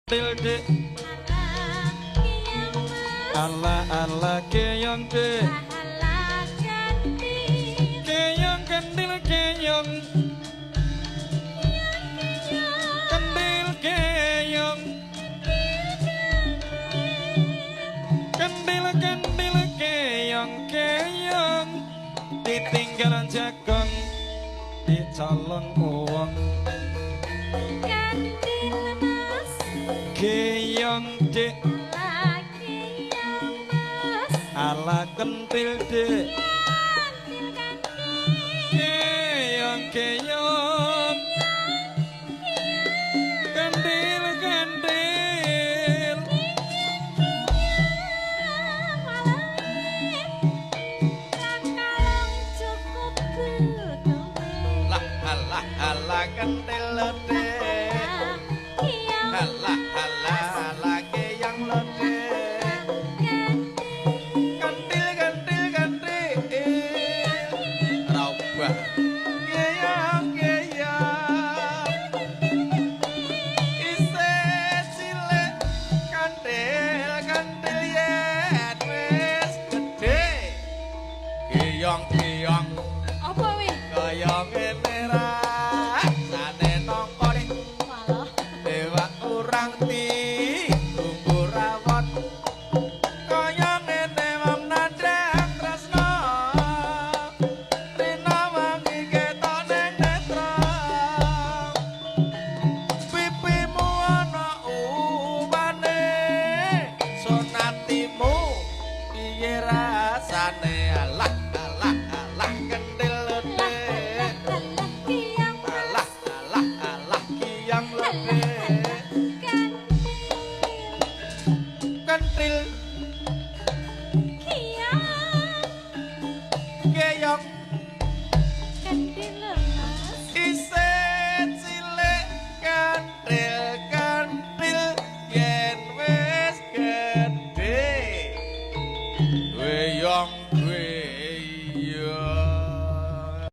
Dik. Ala ala keyong dik. Keyong kendil keyong. Kendil keyong. Kendil kendil keyong keyong. Ditinggal jagong dicolong wong. Kendil mas. Keyong dik. Ala keyong mas. Ala kentil dik. Kendil kendil. Keyong keyong. Kendil kendil. Lah alah alah kentil dik. Alah alah alah keyang dik. Kentil kentil kentil. Robah. Keyang keyang. Isih cilik kantil kantil yen wis gedhe. Keyong keyong. Apa wi? Kaya ngene rasane nangka dik. Malah Dewa urang